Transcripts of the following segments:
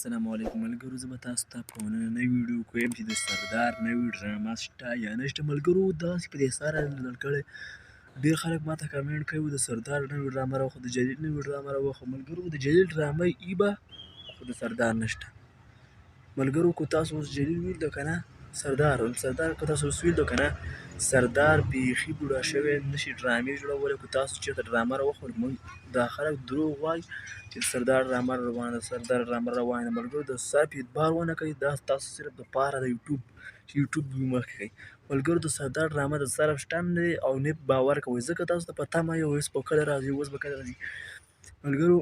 السلام علیکم ملګرو، زه به تاسو ته په نننۍ ویډیو کې وایم چې د سردار نوې ډرامه شته یا نشته. ملګرو داسې په دې سره کړی، ډېر خلک ماته کمنټ کوي د سردار نوې ډرامه راوخو، د جلیل نوې ډرامه راوخو. ملګرو د جلیل ډرامه ای به، خو د سردار نشته. ملګرو که تاسو اوس جلیل ویل که نه سردار، سردار که تاسو اوس ویل که نه سردار بیخي بوډا شوی، نشي ډرامې جوړولی. که تاسو چېرته ډرامه راوخول، موږ دا خلک دروغ وایي چې سردار ډرامه روانه ده، سردار ډرامه روانه ده. ملګرو د سر په اعتبار ونه کوي، دا تاسو صرف د پاره د یوټیوب چې یوټیوب وي مخکې کوي. ملګرو د سردار ډرامه د سره شته نه دی او نه باور کوئ، ځکه تاسو ته په تمه یو اوس به کله راځي، اوس به کله راځي. ملګرو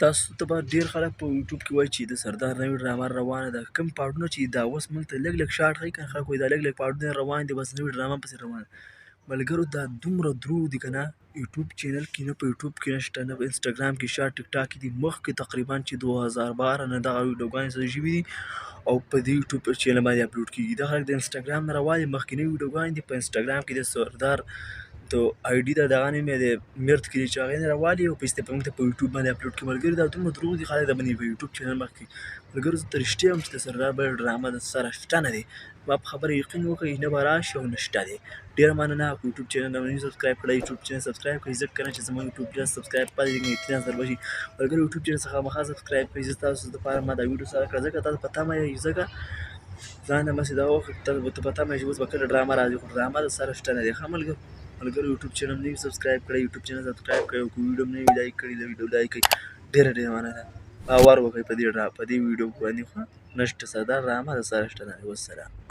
تاسو ته به ډېر خلک په یوټیوب کې وایي چې د سردار نوې ډرامه روانه ده، کوم پارټونه چې دا اوس موږ ته لږ لږ شارټ ښیي که نه، خلک وایي دا لږ لږ پارټونه روان دي، بس نوې ډرامه پسې روانه ده. ملګرو دا دومره دروغ دي که نه، یوټیوب چینل کې نه، په یوټیوب کې نشته، نه په انسټاګرام کې شته، ټیک ټاک کې دي. مخکې تقریبا چې 2012 نه دغه ویډیوګانې څه شوي دي او په دې یوټیوب چینل باندې اپلوډ کېږي. دا خلک د انسټاګرام نه راوالي، مخکینۍ ویډیوګانې دي په انسټاګرام کې د سردار د آی ډي دا دغه نوم یې دی مرت کې چې هغې نه راوالي او پیسې په موږ ته په یوټیوب باندې اپلوډ کړي. ملګري دا دومره دروغ دي، خلک د باندې په یوټیوب چینل مخکې. ملګرو زه ته رښتیا وایم چې د سردار بله ډرامه د سره شته نه دی، ما په خبره یقین وکړئ، نه به راشي او نه شته دی. ډېره مننه. که یوټیوب چینل نه وي سبسکرایب کړئ، یوټیوب چینل سبسکرایب کړئ، ځکه که نه چې زموږ یوټیوب چینل سبسکرایب پاتې کېږي، اطمینان سره وشي. ملګرو یوټیوب چینل څخه مخه سبسکرایب کړئ، زه تاسو دپاره ما دا ویډیو سره کړه، ځکه تاسو په تمه یئ، ځکه ځان نه بس دا وخت ته په تمه یئ چې اوس به کله ډرامه راځي، خو ډرامه د سره شته نه دی. ښه ملګرو، ملګرو یوټیوب چینل نه وي سبسکرایب کړئ، یوټیوب چینل سبسکرایب کړئ، او که ویډیو نه وي لایک کړئ، د ویډیو لایک کړئ. ډېره ډېره مننه، باور وکړئ په دې ویډیو باندې، خو نشته سردار ډرامه د سره شته نه دی. والسلام.